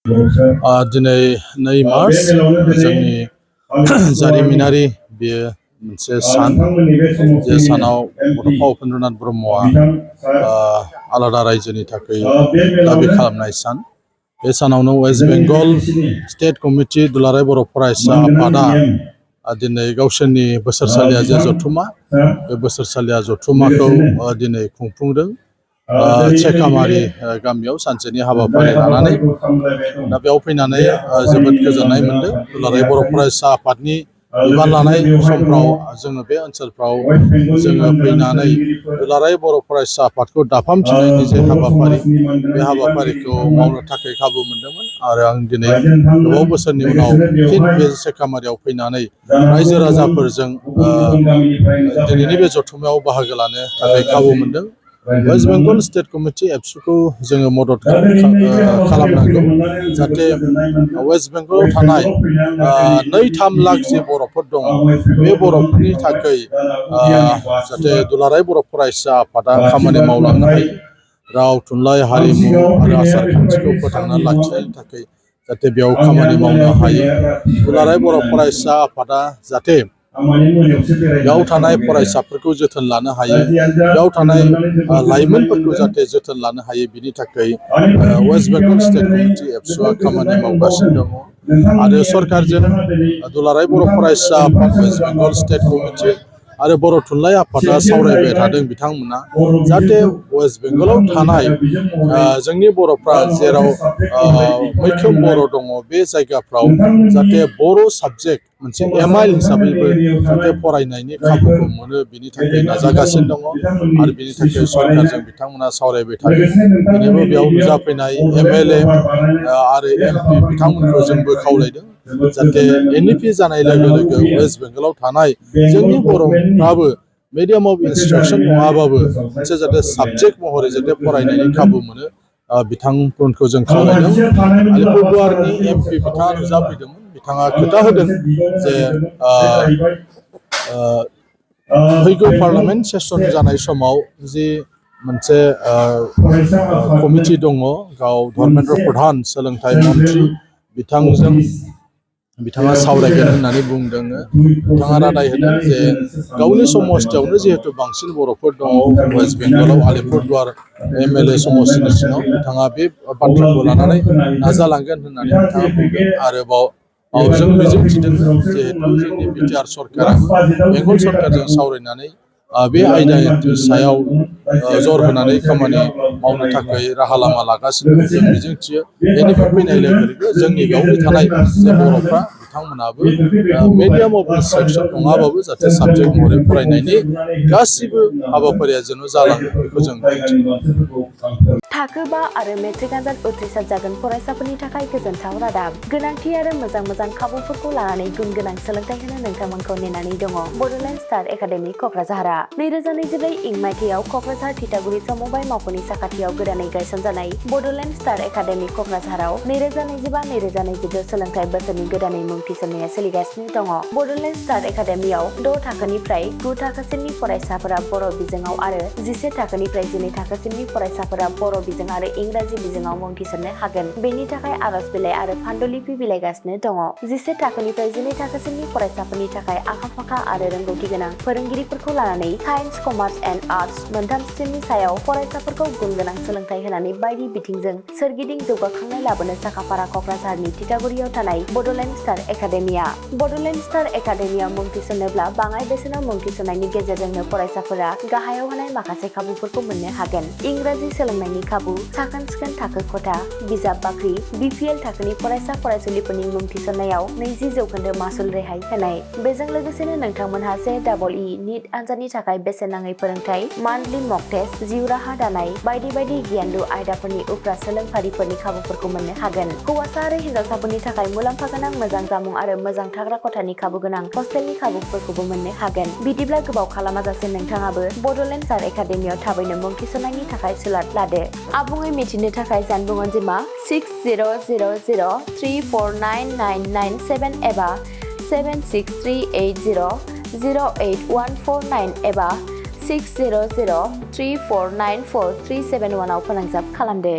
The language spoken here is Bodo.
दिनै 2 मार्च जोंनि जारिमिनारि बेयो मोनसे सान जे सानाव बड'फा उपेन्द्रनाथ ब्रह्मआ आलादा रायजोनि थाखाय दाबि खालामनाय सान। बे सानावनो वेस्ट बेंगल स्टेट कमिटि दुलाराय बर' फरायसा आफादा दिनै गावसोरनि बोसोरसालिया जे जथुमा बे बोसोरसालिया जथुमाखौ दिनै खुंफुंदों चेकामारि गामियाव सानसेनि हाबाफारि लानानै। दा बेयाव फैनानै जोबोद गोजोननाय मोन्दों। दुलाराय बर' फरायसा आफादनि बिबान लानाय समफ्राव जोङो बे ओनसोलफ्राव जोङो फैनानै दुलाराय बर' फरायसा आफादखौ दाफामफिननायनि जे हाबाफारि बे हाबाफारिखौ मावनो थाखाय खाबु मोन्दोंमोन आरो आं दिनै गोबाव बोसोरनि उनाव फिन बे चेकामारियाव फैनानै रायजो राजाफोरजों दिनैनि बे जथुमायाव बाहागो लानो थाखाय खाबु मोन्दों। वेस्ट बेंगल स्टेट कमिटि एबसुखौ जोङो मदद खालामनांगौ जाहाथे वेस्ट बेंगलाव थानाय 2-3 लाख जे बर'फोर दङ बे बर'फोरनि थाखाय जाहाथे दुलाराय बर' फरायसा आफादा खामानि मावलांनो हायो। राव थुनलाइ हारिमु आरो आसार खान्थिखौ फोथांना लाखिनायनि थाखाय जाहाथे बेयाव खामानि मावनो हायो। दुलाराय बर' फरायसा आफादा जाहाथे बेयाव थानाय फरायसाफोरखौ जोथोन लानो हायो, बेयाव थानाय लाइमोनफोरखौ जाहाथे जोथोन लानो हायो, बिनि थाखाय वेस्ट बेंगल स्टेट कमिटि एबसुआ खामानि मावगासिनो दङ आरो सरकारजों दुलाराय बर' फरायसा आफाद, वेस्ट बेंगल स्टेट कमिटि आरो बर' थुनलाइ आफादा सावरायबाय थादों बिथांमोना जाहाथे वेस्ट बेंगलाव थानाय जोंनि बर'फ्रा जेराव मैखोम बर' दङ बे जायगाफ्राव जाहाथे बर' साबजेक्ट मोनसे एमाइल हिसाबैबो जाहाथे फरायनायनि खाबुखौ मोनो, बिनि थाखाय नाजागासिनो दङ आरो बिनि थाखाय सरकारजों बिथांमोना सावरायबाय थादों। दिनैबो बेयाव नुजाफैनाय MLA आरो MP बिथांमोनखौ जोंबो खावलायदों जाहाथे NEP जानाय लोगो लोगो वेस्ट बेंगलाव थानाय जोंनि बर'फ्राबो मिडियाम अफ इन्सट्राक्सन नङाबाबो मोनसे जाहाथे साबजेक्ट महरै जाहाथे फरायनायनि खाबु मोनो, बिथांमोनखौ जों खावलायदों। आलिपुरदुवारनि MP बिथाङा नुजाफैदोंमोन। बिथाङा खोथा होदों जे फैगौ पार्लामेन्ट सेसन जानाय समाव जि मोनसे कमिटि दङ, गाव धर्मेन्द्र प्रधान सोलोंथाइ मन्त्रि बिथाङा सावरायगोन होननानै बुंदों। बिथाङा रादाय होदों जे गावनि समस्थियावनो जिहेतु बांसिन बर'फोर दङ वेस्ट बेंगलाव आलिपुरदुवार MLA समस्थिनि सिङाव, बिथाङा बे बाथ्राखौ लानानै नाजालांगोन होननानै बिथाङा बुंदों। आरोबाव जों मिजिंथिदों जिहेतु जोंनि BTR सरकाराबो बेंगल सरकारजों सावरायनानै बे आयदानि सायाव जर होनानै खामानि मावनो थाखाय राहा लामा लागासिनो। जों मिजिंथियो NEP फैनाय लोगो लोगो जोंनि बेयावनो थानाय जे बर'फ्रा बिथांमोनाबो मिडियाम अफ इन्सट्राक्सन नङाबाबो जाहाथे साबजेक्ट महरै फरायनायनि गासिबो हाबाफारिया जेन' जालाङो, बेखौ जों मिजिंथियो। थाखो 5 आरो मेट्रिक आनजाद उथ्रिसार जागोन फरायसाफोरनि थाखाय गोजोनथाव रादाब। गोनांथि आरो मोजां खाबुफोरखौ लानानै गुन गोनां सोलोंथाइ होनो नोंथांमोनखौ नेनानै दङ बड'लेण्ड स्टार एकाडेमि क'क्राझारआ। 2024 इं मायथाइयाव क'क्राझार थिथागुरि समबाय मावख'नि साखाथियाव गोदानै गायसनजानाय बड'लेण्ड स्टार एकाडेमि क'क्राझाराव 2025-2026 सोलोंथाइ बोसोरनि गोदानै मुं थिसननाया सोलिगासिनो दङ। बड'लेण्ड स्टार एकाडेमियाव 6 थाखोनिफ्राय 9 थाखोसिमनि फरायसाफोरा बर' बिजोङाव आरो 11 थाखोनिफ्राय 12 थाखोसिमनि फरायसाफोरा बर' बिजों आरो इंराजि बिजोङाव मुं थिसननो हागोन। बेनि थाखाय आर'ज बिलाइ आरो फान्डुलिपि बिलाइगासिनो दङ। 11 थाखोनिफ्राय 12 थाखोसिमनि फरायसाफोरनि थाखाय आखा-फाखा आरो रोंगौथि गोनां फोरोंगिरिफोरखौ लानानै साइन्स, कमार्स एन्ड आर्टस मोनथाम स्ट्रिमनि सायाव फरायसाफोरखौ गुन गोनां सोलोंथाइ होनानै बायदि बिथिंजों सोरगिदिं जौगाखांनाय लाबोनो साखाफारा क'क्राझारनि थिथागुरियाव थानाय बड'लेण्ड स्टार एकाडेमिया। बड'लेण्ड स्टार एकाडेमियाव मुं थिसननोब्ला बाङाय बेसेनाव मुं थिसननायनि गेजेरजोंनो फरायसाफोरा गाहायाव होनाय माखासे खाबुफोरखौ मोननो हागोन। इंराजि सोलोंनायनि खाबु, साखोन-सिखोन थाखो खथा, बिजाब बाख्रि, BPL थाखोनि फरायसा फरायसुलिफोरनि मुं थिसननायाव 20% मासुल रेहाय होनाय। बेजों लोगोसेनो नोंथांमोनहा JEE नीट आनजादनि थाखाय बेसेन नाङै फोरोंथाय, मान्थलि मक टेस्ट, जिउ राहा दानाय बायदि गियानलु आयदाफोरनि उफ्रा सोलोंफारिफोरनि खाबुफोरखौ मोननो हागोन। हौवासा आरो हिन्जावसाफोरनि थाखाय मुलाम्फा गोनां मोजां जामुं आरो मोजां थाग्रा खथानि खाबु गोनां हस्टेलनि खाबुफोरखौबो मोननो हागोन। बिदिब्ला गोबाव खालामाजासे नोंथाङाबो बड'लेण्ड स्टार एकाडेमियाव थाबैनो मुं थिसननायनि थाखाय सुलाद लादो। आबुङै मिथिनो थाखाय जानबुं अनजिमा 6000349997 एबा 7638008149 एबा 6003494371 आव फोनांजाब खालामदो।